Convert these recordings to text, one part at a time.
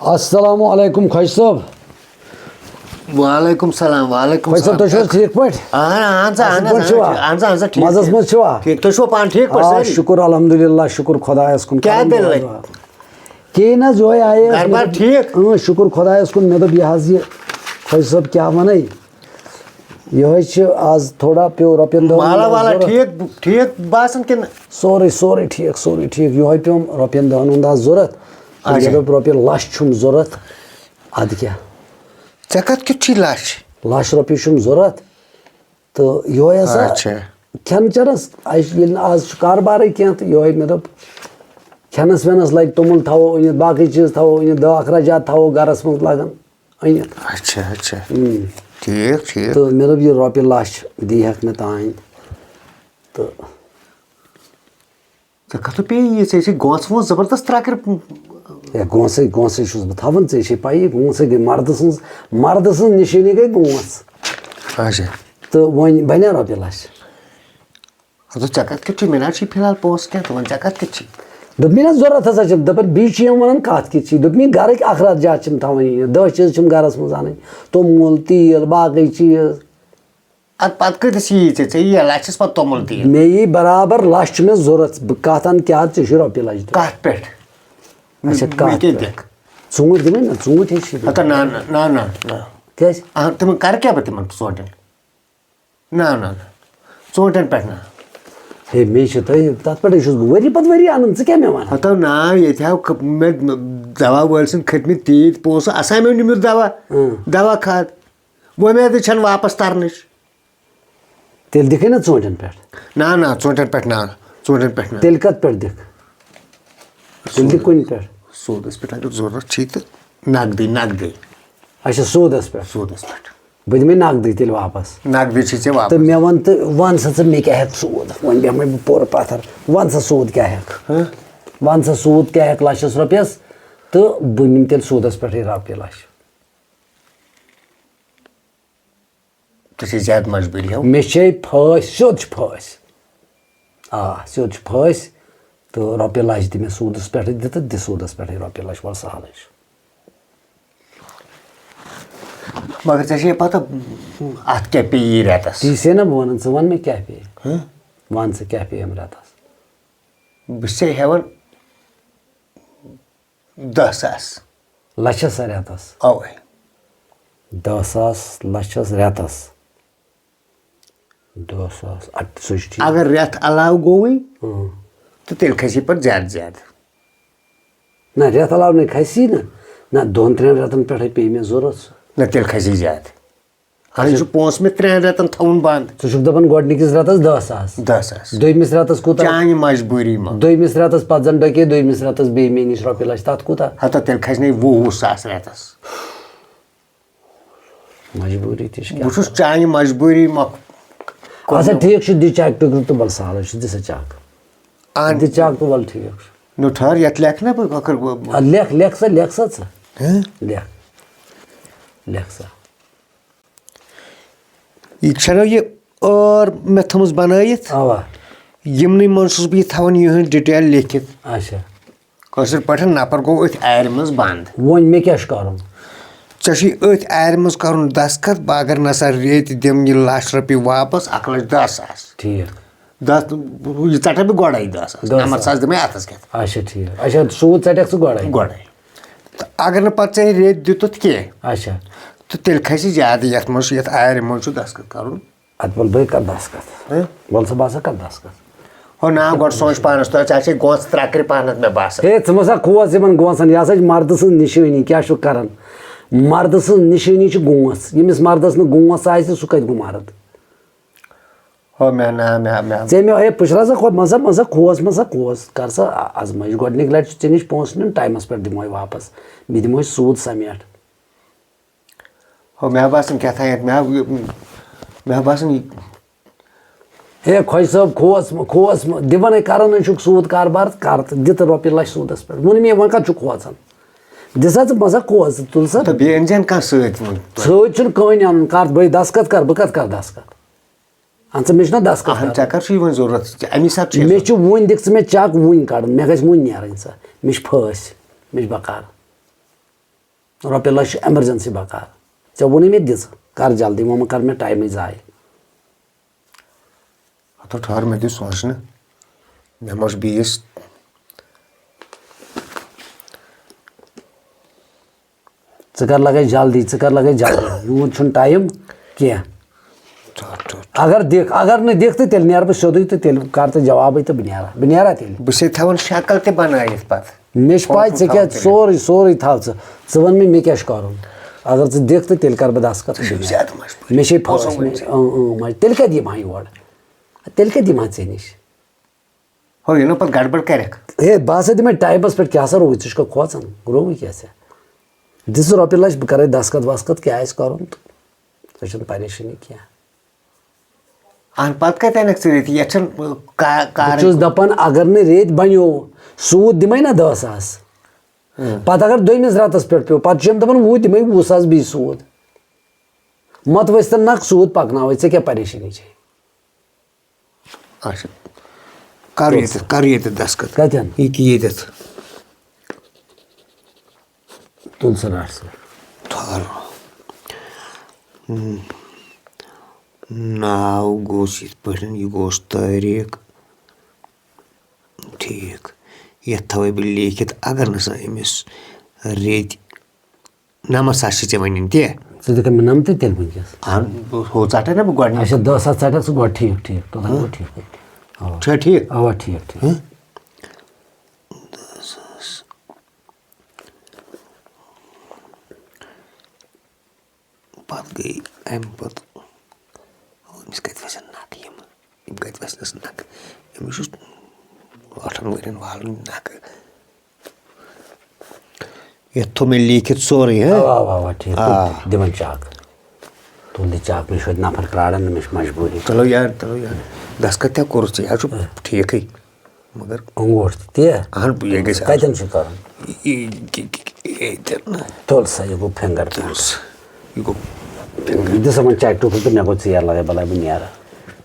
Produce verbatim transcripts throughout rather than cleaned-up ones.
السلام علیکم خۄجہِ صٲب۔ وعلیکم السلام، وعلیکم خۄجہِ صٲب، السلام۔ تُہۍ چھِو حظ ٹھیٖک پٲٹھۍ؟ اہن، اہن سا، اَصٕل اہن پٲٹھۍ حظ، چھِوا؟ اہن سا، اہن سا، ٹھیٖک، مَزَس ٹھیٖک۔ منٛز چھِوا؟ ٹھیٖک، تُہۍ چھِوا پانہٕ ٹھیٖک پٲٹھۍ آ، سٲری؟ شُکُر الحمدُللہ، شُکُر خۄدایَس کُن۔ کیٛاہ کَرُن دِلہٕ؟ دُعا۔ کِہیٖنۍ نہ حظ، یِہوٚے آیے أسۍ، گَرٕ بار مےٚ دوٚپ، ٹھیٖک؟ اۭں، شُکُر خۄدایَس کُن، مےٚ دوٚپ یہِ حظ یہِ، خۄجہِ صٲب کیٛاہ وَنَے؟ یِہوٚے چھِ آز تھوڑا پیوٚو رۄپیَن دَہَن مالا ہُنٛد والا ضوٚرَتھ۔ ٹھیٖک، ٹھیٖک باسان کِنہٕ؟ سورُے، سورُے ٹھیٖک، سورُے ٹھیٖک۔ یِہوٚے پیوٚم رۄپیَن دَہَن ہُنٛد آز ضوٚرَتھ۔ تہٕ اچھا۔ مےٚ دوٚپ رۄپیہِ لَچھ چھُم ضوٚرَتھ۔ اَدٕ کیٛاہ؟ ژےٚ کَتھ کیُتھ چھی لَچھ؟ لَچھ رۄپیہِ چھُم ضوٚرَتھ۔ تہٕ یِہوٚے ہسا اچھا۔ کھٮ۪ن چٮ۪نَس، اَسہِ ییٚلہِ نہٕ آز چھُ کاربارٕے کینٛہہ، تہٕ یِہوٚے مےٚ دوٚپ، کھٮ۪نَس وٮ۪نَس لَگہِ توٚمُل تھاوو أنِتھ، باقٕے چیٖز تھاوو أنِتھ، دَہ اَخراجات تھاوو گَرَس منٛز لَگان أنِتھ۔ اچھا، اچھا۔ اۭں۔ ٹھیٖک، ٹھیٖک۔ تہٕ مےٚ دوٚپ، یہِ رۄپیہِ لَچھ دی ہٮ۪کھ مےٚ تانۍ۔ تہٕ ژےٚ کَتھٕ پیٚیہِ یہِ، ژےٚ چھے گونٛژھ وونٛژھ زبردست ترٛکٕر۔ ہے، گونٛژھٕے، گونٛژھٕے چھُس بہٕ تھاوان، ژےٚ چھے پَیی، گونٛژھٕے گٔے مَردٕ سٕنٛز، مَردٕ سٕنٛز نِشٲنی گٔے گونٛژھ۔ اچھا۔ تہٕ وۄنۍ بَنیٛا رۄپیہِ لَچھ؟ اَدٕ ژےٚ کَتہِ کیُتھ چھُے؟ مےٚ نہ حظ چھُے فِلحال پونٛسہٕ کینٛہہ، تہٕ وۄنۍ ژےٚ کَتھ کیُتھ چھُے؟ دوٚپمَے نہ، ضوٚرَتھ ہسا چھِم، دَپان بیٚیہِ چھِ یِم وَنان کَتھ کِژھ چھِ، دوٚپمَے گَرٕکۍ اخراجات چھِم تھاوٕنۍ أنِتھ، دَہ چیٖز چھِم گَرَس منٛز اَنٕنۍ، توٚمُل، تیٖل، باقٕے چیٖز۔ اَدٕ پَتہٕ کۭتِس یِیی ژےٚ؟ ژےٚ یِیی لَچھَس پَتہٕ توٚمُل تیٖل؟ مےٚ یی برابر لَچھ چھُ مےٚ ضوٚرَتھ، بہٕ کَتھ اَنہٕ کیٛاہ، ژےٚ چھُے رۄپیہِ لَچھ دیُن۔ کَتھ پٮ۪ٹھ؟ اچھا، کَتھ مےٚ کیٛاہ پٮ۪ٹھ؟ دِکھ؟ ژوٗنٛٹھۍ دِمَے نہ، ژوٗنٛٹھۍ ہے چھِ۔ ہَتہ نہ، نہ، نہ، نہ، نہ۔ کیٛازِ؟ اَہَن، تِمَن کَرٕ کیٛاہ بہٕ تِمَن ژوٗنٛٹھٮ۪ن؟ نہ، نہ، نہ۔ ژوٗنٛٹھٮ۪ن پٮ۪ٹھ نہ۔ ہے، مے چھِ تۄہہِ، تَتھ پٮ۪ٹھٕے چھُس بہٕ ؤری پَتہٕ ؤری اَنان، ژٕ کیٛاہ مےٚ وَنان؟ ہَتو نا، ییٚتہِ ہاو کھ-، مےٚ دَوا وٲلۍ سٕنٛدۍ کھٔتۍ مٕتۍ تیٖتۍ پونٛسہٕ، اَسہِ ہا مےٚ نیوٗمُت دَوا، اۭں۔ دَوا کھاد۔ وۄمید چھَنہٕ واپَس تَرنٕچ۔ تیٚلہِ دِکھٕے نہ ژوٗنٛٹھٮ۪ن پٮ۪ٹھ۔ نہ، نہ، ژوٗنٛٹھٮ۪ن پٮ۪ٹھ نہ، ژوٗنٛٹھٮ۪ن پٮ۪ٹھ نہ۔ تیٚلہِ کَتھ پٮ۪ٹھ دِکھ؟ تیٚلہِ دِکھ کُنہِ پٮ۪ٹھ۔ سودَس پٮ۪ٹھ اگر ضروٗرت چھی تہٕ نقدٕے، نقدٕے۔ اچھا، سودَس پٮ۪ٹھ۔ سودَس پٮ۪ٹھ۔ بہٕ دِمَے نقدٕے تیٚلہِ واپَس۔ نقدٕے چھی ژےٚ واپَس۔ تہٕ مےٚ وَن تہٕ، وَن سا ژٕ، مےٚ کیٛاہ ہٮ۪کہٕ سود؟ وۄنۍ بیٚہمَے بہٕ پوٗرٕ پَتھر۔ وَن سا سود کیٛاہ ہٮ۪کہٕ؟ ہہ؟ وَن سا سود کیٛاہ ہٮ۪کہٕ لَچھَس رۄپیَس؟ تہٕ بہٕ نِمہٕ تیٚلہِ سودَس پٮ۪ٹھٕے رۄپیہِ لَچھ۔ ژےٚ چھے زیادٕ مجبوٗری ہو۔ مےٚ چھے پھٲسۍ، سیوٚد چھِ پھٲسۍ۔ آ، سیوٚد چھِ پھٲسۍ۔ تہٕ رۄپیہِ لَچھ دِ مےٚ سوٗدَس پٮ۪ٹھٕے دِ تہٕ دِ سوٗدَس پٮ۪ٹھٕے رۄپیہِ لَچھ، وَلہٕ سہلٕے چھُ۔ مگر ژےٚ چھے پَتہ اَتھ کیٛاہ پیٚیہِ رٮ۪تَس؟ تی چھے نہ بہٕ وَنان، ژٕ وَن مےٚ کیٛاہ پیٚیہِ؟ ہہ؟ وَن ژٕ کیٛاہ پیٚیہِ اَمہِ رٮ۪تَس؟ بہٕ چھُسے ہٮ۪وان دَہ ساس۔ لَچھَس ہا رٮ۪تَس؟ اَوَے۔ دَہ ساس لَچھَس رٮ۪تَس۔ دَہ ساس، اَدٕ سُہ چھُ ٹھیٖک۔ اگر رٮ۪تھ علاوٕ گوٚوٕے، اۭں۔ تہٕ تیٚلہِ کھسی پَتہٕ زیادٕ زیادٕ۔ نہ، رٮ۪تھ علاوٕ نَے کھسی نہٕ۔ نہ، دۄن ترٛٮ۪ن رٮ۪تَن پٮ۪ٹھَے پیٚیہِ مےٚ ضوٚرَتھ۔ نہ، تیٚلہِ کھسی زیادٕ۔ اَہَن، یہِ چھُ پونٛسہٕ مےٚ ترٛٮ۪ن رٮ۪تَن تھاوُن بنٛد۔ ژٕ چھُکھ دَپان گۄڈٕنِکِس رٮ۪تَس دَہ ساس۔ دَہ ساس۔ دوٚیمِس رٮ۪تَس کوٗتاہ؟ چانہِ مجبوٗری منٛز۔ دوٚیمِس رٮ۪تَس پَتہٕ زَن ڈَکے دوٚیمِس رٮ۪تَس بیٚیہِ میٛٲنِس رۄپیہِ لَچھ، تَتھ کوٗتاہ؟ ہَتہ تیٚلہِ کھسہِ نَے وُہ، وُہ ساس رٮ۪تَس۔ مجبوٗری تہِ چھِ کیٛاہ بہٕ چھُس کرٕ۔ چانہِ مجبوٗری مۄکھ اچھا، کوٚرمُت۔ ٹھیٖک چھُ، دِ چَک ٹُکرٕ تہٕ وَلہٕ سہلٕے چھُ، دِ سا چَک۔ اَہَن۔ دِ چَک تہٕ وَلہٕ ٹھیٖک چھُ۔ نہ، ٹھٔہر، یَتھ لیکھ نہ بہٕ کۄکر۔ اَدٕ لیکھ، لیکھ سا، لیکھ سا ژٕ۔ ہہ؟ لیکھ۔ لیکھ سا۔ یہِ چھَنہ یہِ ٲر مےٚ تھٲومٕژ بَنٲیِتھ؟ اَوا۔ یِمنٕے منٛز چھُس بہٕ یہِ تھاوان یِہٕنٛز detail لیکھِتھ۔ اچھا۔ کٲشِر پٲٹھۍ نفر گوٚو أتھۍ آرِ منٛز بنٛد۔ وۄنۍ مےٚ کیٛاہ چھُ کَرُن؟ ژےٚ چھُے أتھۍ آرِ منٛز کَرُن دستخط، بہٕ اگر نسا ریٚتۍ دِمہٕ یہِ لَچھ رۄپیہِ واپس، اَکھ لَچھ دَہ ساس۔ ٹھیٖک۔ دَہ، یہِ ژَٹَے بہٕ گۄڈَے دَہ ساس، دَہ ساس۔ نَمَتھ ساس دِمَے اَتھَس کٮ۪تھ۔ اچھا، ٹھیٖک۔ اچھا، سوٗد ژَٹَکھ ژٕ گۄڈَے؟ گۄڈَے۔ تہٕ اگر نہٕ پَتہٕ ژےٚ ریٚتۍ دیُتُتھ کینٛہہ، اچھا۔ تہٕ تیٚلہِ کھسہِ زیادٕ، یَتھ منٛز چھُ، یَتھ آرِ منٛز چھُ دستخط کَرُن۔ اَدٕ وَل بہٕ کَرٕ دَستخط۔ ہہ؟ وَل سا، بہٕ ہسا کَرٕ دَستخط۔ ہو نا، گۄڈٕ سونٛچ پانَس، تۄہہِ ژےٚ چھے گونٛژھ ترٛکرِ پانَس مےٚ باسان۔ ہے، ژٕ مہ سا کھوژ یِمَن گونٛژَن، یہِ ہسا چھِ مَردٕ سٕنٛز نِشٲنی، کیٛاہ چھُکھ کَران؟ مَردٕ سٕنٛز نِشٲنی چھِ گونٛژھ، ییٚمِس مَردَس نہٕ گونٛژھ آسہِ، سُہ کَتہِ گوٚو مَرد؟ ہو مےٚ نا، مےٚ، مےٚ۔ ژےٚ مےٚ، ہے، پُشرا سا کھوژ، مہ سا، مہ سا کھوژ، مہ سا کھوژ، کَر سا آزمٲیِش، گۄڈٕنِکۍ لَٹہِ چھُ ژےٚ نِش پونٛسہٕ نیُن، ٹایمَس پٮ۪ٹھ دِمہوے واپَس، بیٚیہِ دِمہوے سوٗد سَمیٹ۔ ہو، مےٚ باسان کیٛاہ تام، مےٚ، مےٚ باسان یہِ۔ ہے خۄجہِ صٲب، کھوژ مہٕ، کھوژ مہٕ، دِوَنے کَرَن ہے چھُکھ سوٗد کاربار، کَر تہٕ دِ تہٕ رۄپیہِ لَچھ سوٗدَس پٮ۪ٹھ۔ ووٚن مےٚ، وۄنۍ کَتھ چھُکھ کھوژان؟ دِ سا ژٕ، مہ سا کھوژ ژٕ، تُل سا۔ تہٕ بیٚیہِ أنۍ زٮ۪ن کانٛہہ سۭتۍ وۄنۍ۔ سۭتۍ چھُنہٕ کٕہٕنۍ اَنُن، کَر بٔے دَستخط کَر، بہٕ کَتھ کَرٕ دَستخط؟ اَہَن سا، مےٚ چھُنہ دَستخط اَہَن، کَرُن۔ ژےٚ کَر چھُے وۄنۍ ضوٚرَتھ؟ ژےٚ اَمی ساتہٕ چھُے مےٚ ضوٚرَتھ۔ چھُ وٕنۍ، دِکھ ژٕ مےٚ چَک وٕنۍ کَڑُن، مےٚ گژھِ وٕنۍ نیرٕنۍ سۄ، مےٚ چھِ پھٲسۍ، مےٚ چھِ بَکار۔ رۄپیہِ لَچھ چھِ ایمرجنسی بکار۔ ژےٚ ووٚنُے مےٚ دِژٕ، کر جلدی، وۄنۍ مہ کر مےٚ ٹایمٕے ضایع۔ ہتو ٹھہر، مےٚ دِ سونٛچنہٕ۔ مےٚ ما چھُ بیٚیِس۔ ژٕ کر لگے جلدی، ژٕ کر لگے جلدی، یوٗت چھُنہٕ ٹایم کینٛہہ۔ ٹھہر، ٹھہر۔ اگر دِکھ، اگر نہٕ دِکھ تہٕ تیٚلہِ نیرٕ بہٕ سیوٚدُے تہٕ تیٚلہِ کر ژٕ جوابٕے تہٕ بہٕ نیرٕ، بہٕ نیرا تیٚلہِ۔ بہٕ چھُسے تھاوان شکل تہِ بنٲیِتھ پتہٕ۔ مےٚ چھِ پاے فوٹو ژےٚ کیٛاہ تھاوان کٔرِتھ۔ سورُے، سورُے تھاو ژٕ۔ ژٕ وَن مےٚ، مےٚ کیٛاہ چھُ کَرُن؟ اگر ژٕ دِکھ تہٕ تیٚلہِ کَرٕ بہٕ دَستخط، ژٕ چھُکھ بہٕ زیادٕ مجبوٗر۔ مےٚ چھے پونٛسہٕ فٲصلہٕ، مےٚ، وٲنٛسہٕ۔ اۭں، اۭں، مج-، تیٚلہِ کَتہِ یِمہٕ ہا یور؟ تیٚلہِ کَتہِ یِمہٕ ہا ژےٚ نِش؟ ہو، یہِ نہ پَتہٕ گڑبڑ کَرٮ۪کھ۔ ہے، بہٕ ہسا دِمے ٹایمَس پٮ۪ٹھ، کیٛاہ سا روٗد؟ ژٕ چھُکھا کھوژان؟ رووُے کیٛاہ ژےٚ؟ دِ ژٕ رۄپیہِ لَچھ، بہٕ کَرَے دَستخط وَستخط، کیٛاہ آسہِ کَرُن تہٕ ژےٚ چھَنہٕ پریشٲنی کینٛہہ۔ اہن، پتہٕ کتہِ انکھ ژٕ رٔتۍ؟ یتھ چھُنہٕ، آ، کا-، بہٕ کارٕے۔ چھُس دپان، اگر نہٕ رٔتۍ بنیو، سوٗد دِمے نا دہ ساس۔ اۭں۔ پتہٕ اگر دوٚیمِس رٮ۪تس پٮ۪ٹھ پیوٚو، پتہٕ چھِ یِم دپان، وُہ دِمے وُہ ساس بیٚیہِ سوٗد۔ مت ؤسۍ تہٕ نکھ، سوٗد پکناوے، ژےٚ کیٛاہ پریشٲنی چھے؟ اچھا۔ کر ییٚتٮ۪تھ، کر ییٚتٮ۪تھ دستخط؟ کتٮ۪ن؟ یہِ کہِ ییٚتٮ۪تھ۔ تُل سا رَٹ سا۔ تھل۔ ناو گوٚژھ یِتھ پٲٹھۍ، یہِ گوٚژھ تٲریٖخ۔ ٹھیٖک۔ یَتھ تھاوَے بہٕ لیٖکھِتھ، اگر نہٕ سا أمِس رٮ۪تۍ نَمَتھ ساس چھِ ژےٚ وَنٕنۍ تہِ۔ ژٕ دِ کَم نَمَتھ تیٚلہِ وٕنکیٚس۔ اَہَن، ہُہ ژَٹَے نہ بہٕ گۄڈٕنٮ۪تھ۔ اچھا، دَہ ساس ژَٹَکھ ژٕ گۄڈٕ، ٹھیٖک، ٹھیٖک، توٚتام گوٚو ٹھیٖکٕے۔ اَوا۔ چھا ٹھیٖک؟ اَوا، ٹھیٖک، ٹھیٖک۔ ہہ؟ دَہ ساس۔ پَتہٕ گٔے اَمہِ پَتہٕ، أمِس کَتہِ وَسن نَکھٕ یِم؟ یِم کَتہِ وَسنَس نَکھٕ؟ أمِس چھُس ٲٹھَن ؤرِین والُن نَکھٕ۔ یَتھ تھوٚو مےٚ لیٖکھِتھ سورُے، ہہ؟ اَوا، اَوا، اَوا، ٹھیٖک۔ آ۔ تُل، دِوان چاکھ۔ تُل دِ چاکھ، مےٚ چھُ ہوٚتہِ نفر پرٛاران، مےٚ چھِ مجبوٗری۔ چلو یار، چلو یار، دَستخط تہِ کوٚرُتھ ژےٚ، یہِ حظ چھُ ٹھیٖکٕے۔ مگر اوٚنٛگوٗٹھ تہِ تی؟ اہن، یہِ گژھِ آسُن۔ کَتٮ۪ن چھُ کَرُن؟ یہِ، یہِ، یہِ، یہِ، ییٚتٮ۪ن۔ تُل سا، یہِ گوٚو فِنٛگَر تُل سا۔ یہِ گوٚو فِنٛگَر۔ دِ سا وۄنۍ چاکہِ ٹوٗپھ تہٕ مےٚ گوٚو ژیر لَگے، بَلاے بہٕ نیرٕ۔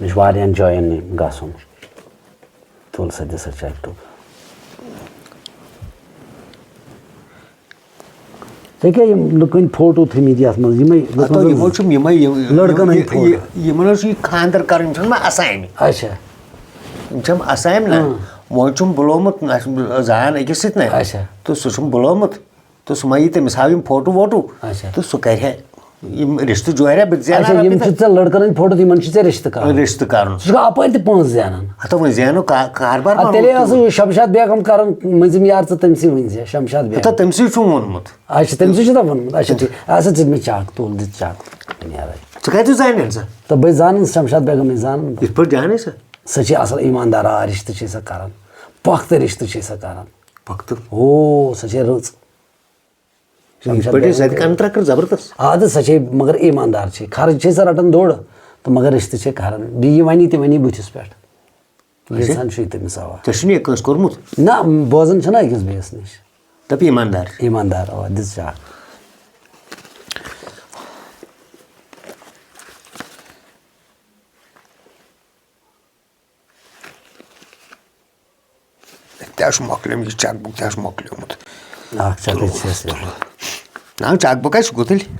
مےٚ چھُ واریاہَن جایَن گژھُن۔ تُل سا، دِ سا چاکہِ ٹوٗپھ۔ ژےٚ کیٛاہ یِم لُکَن فوٹو تھٲومٕتۍ یَتھ منٛز؟ یِمَے لُکَن ہَتو، ہٕنٛدۍ یِمو چھِم یِمَے، یِم، لٔڑکَن یِم، ہٕنٛدۍ یہِ، فوٹو۔ یہِ، یِمَن حظ چھُ یہِ خانٛدَر کَرُن، یِم چھِنہٕ مےٚ اَسامہِ۔ اچھا۔ یِم چھِم اَسامہِ نہ۔ اۭں۔ وۄنۍ چھُم بُلومُت، نہ چھُم زان أکِس سۭتۍ نہ۔ اچھا۔ تہٕ سُہ چھُم بُلومُت۔ تہٕ سُہ ما یی تٔمِس ہاو یِم فوٹو ووٹو۔ اچھا۔ تہٕ سُہ کَرِ ہا یِم رِشتہٕ جوڑِ ہا، بہٕ تہِ زینہٕ ہا اچھا، یِم رۄپیہِ چھِ دَہ۔ ژےٚ لٔڑکَن ہٕنٛدۍ فوٹو، یِمَن چھِ ژےٚ رِشتہٕ کَرُن۔ رِشتہٕ کَرُن۔ ژٕ چھُکھ اَپٲرۍ تہِ پونٛسہٕ زینان۔ ہَتو وۄنۍ زینو کا-، کاربار اَدٕ ما تیٚلے روٗد ٲسٕے تیوٗت۔ شمشاد بیگم کَران مٔنٛزِم یار، ژٕ تٔمۍ سٕے ؤنۍ زِ، شمشاد بیگم۔ ہَتو تٔمۍ سٕے چھُم ووٚنمُت۔ اچھا، تٔمۍ سٕے چھُ دَپان ووٚنمُت۔ اچھا، ٹھیٖک۔ اَدٕ سا ژٕ دِ مےٚ چاکھ، تُل دِ چاکھ۔ نیرَے۔ ژٕ کَتہِ زانَن سۄ؟ تہٕ بہٕ زانَن شمشاد بیگم، یہِ زانَن بہٕ۔ یِتھ پٲٹھۍ زانَے سۄ؟ سۄ چھِ اَصٕل ایٖماندار، آ، رِشتہٕ چھِ سۄ کَران۔ پۄختہٕ رِشتہٕ چھِ سۄ کَران۔ پۄختہٕ؟ او، سۄ چھےٚ رٕژ۔ یِتھ پٲٹھۍ زَتہِ کَنہٕ ترٛکھ زَبردست۔ اَدٕ سۄ چھے مگر ایٖماندار چھے، خرٕچ چھے سۄ رَٹان دوٚر، تہٕ مگر رِشتہٕ چھے کَران۔ بیٚیہِ یہِ وَنی تہِ وَنی بٕتھِس پٮ۪ٹھ۔ اچھا۔ ییٖژہَن چھُے تٔمِس، اَوا۔ ژےٚ چھُنہٕ یہِ کٲنٛسہِ کوٚرمُت؟ نہ، بوزان چھِنہ أکِس بیٚیِس نِش۔ دَپ ایٖماندار۔ ایٖماندار، اَوا، دِژ چاکھ۔ تہِ حظ چھُ مۄکلیومُت، یہِ چیک بُک تہِ حظ چھُ مۄکلیومُت۔ اکھ چیک بُک چھِ اَسہِ۔ نہ، چیک بُک حظ چھُ گُتٕلۍ۔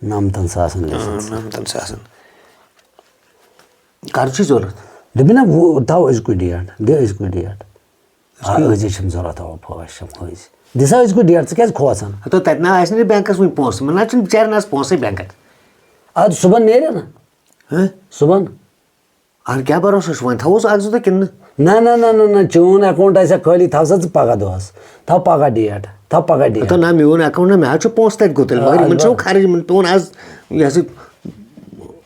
نَمتَن ساسَن گژھِ۔ اۭں، نَمتَن ساسَن۔ کَر چھُے ضوٚرَتھ؟ دوٚپمَے نہ، وۄنۍ تھاو أزکُے ڈیٹ، دِ أزکُے ڈیٹ۔ آ، أزی چھِم ضوٚرَتھ، اَوا، پھٲج چھَم أزۍ۔ دِ سا أزکُے ڈیٹ، ژٕ کیٛازِ کھوژان؟ ہَتو، تَتہِ نہ آسہِ نہٕ بینکَس وٕنہِ پونٛسہٕ، مےٚ نہ چھُنہٕ بِچارٮ۪ن آز پونٛسَے بینکَس۔ اَدٕ صُبحن نیرِ نا؟ ہہ؟ صُبحن؟ اَہَن، کیٛاہ بروسہٕ چھُ؟ وۄنۍ تھاووس اَکھ زٕ دۄہ کِنہٕ نہٕ؟ نہ، نہ، نہ، نہ، نہ، چون اکاؤنٹ آسہِ ہا خٲلی، تھاو سا ژٕ پَگاہ دۄہَس۔ تھاو پَگاہ ڈیٹ، تھاو پَگاہ ڈیٹ۔ ہَتو نہ، میون اکاؤنٹ نہ، مےٚ حظ چھُ پونٛسہٕ تَتہِ گُتٕلۍ، مگر یِمَن چھُنہٕ خرٕچ، یِمَن پیوٚن آز، یہِ ہسا،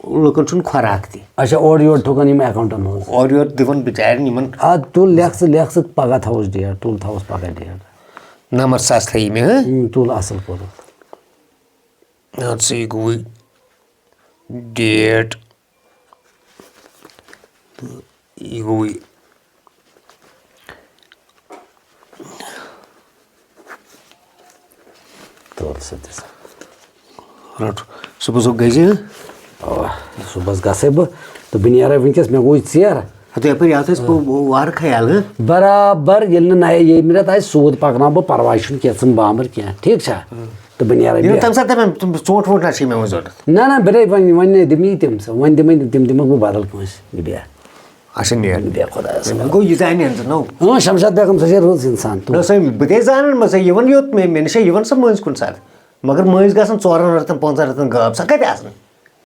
لُکَن چھُنہٕ خوراک تہِ۔ اچھا، اورٕ یورٕ ٹھُکان یِم اکاؤنٹَن منٛز۔ اورٕ یورٕ دِوان بِچارٮ۪ن یِمَن۔ اَدٕ تُل، لیکھ ژٕ، لیکھ ژٕ، پَگاہ تھاووس ڈیٹ، تُل، تھاووس پَگاہ ڈیٹ۔ نَمَتھ ساس تھٲیی مےٚ، ہہ؟ اۭں، تُل، اَصٕل کوٚرُتھ۔ اَدٕ سا، یہِ گوٚوُے ڈیٹ۔ تہٕ یہِ گوٚوُے۔ تُل سا تہِ سا۔ رَٹ۔ صُبحَس گٔے زِ؟ اَوا، صُبحَس گژھَے بہٕ تہٕ بہٕ نیرَے وٕنکیٚس، مےٚ گوٚو ژیر۔ ہتہٕ یپٲرۍ یتھ ٲسۍ پو-، وارٕ خیال، ہہ؟ برابر ییٚلہِ نہٕ نَیہِ ییٚمہِ رٮ۪تہٕ آسہِ سوٗد پَکناوٕ بہٕ، پَرواے چھُنہٕ کینٛہہ، ژٕ بامبر کینٛہہ، ٹھیٖک چھا؟ تہٕ بہٕ نیرٕ ییٚلہِ بیٚیہِ۔ تَمہِ ساتہٕ دَپان، تِم ژوٗنٛٹھۍ ووٗنٛٹھۍ نہ چھِ مےٚ وۄنۍ ضوٚرَتھ۔ نہ نہ، بہٕ نے وۄنۍ وۄنۍ نے دِمہٕ یہِ تِم سا، وۄنۍ دِمَے نہٕ تِم، دِمَکھ بہٕ بدل کٲنٛسہِ، یہِ بیٚہہ، اچھا، نیر۔ یہِ بیٚہہ خۄدایَس حوالہٕ۔ گوٚو یہِ زانہِ أمۍ ژٕ نو۔ اۭں، شمشاد بیگم سۄ چھےٚ رٕژ اِنسان، تہٕ نہ سا، بہٕ تہِ زانان مےٚ سا یِوان یوٚت مےٚ، مےٚ نِش چھےٚ یِوان سۄ مٔنٛزۍ کُنہِ ساتہٕ، مگر مٔنٛزۍ گژھان ژورَن رٮ۪تَن پانٛژَن رٮ۪تَن غٲب، سۄ کَتہِ آسان؟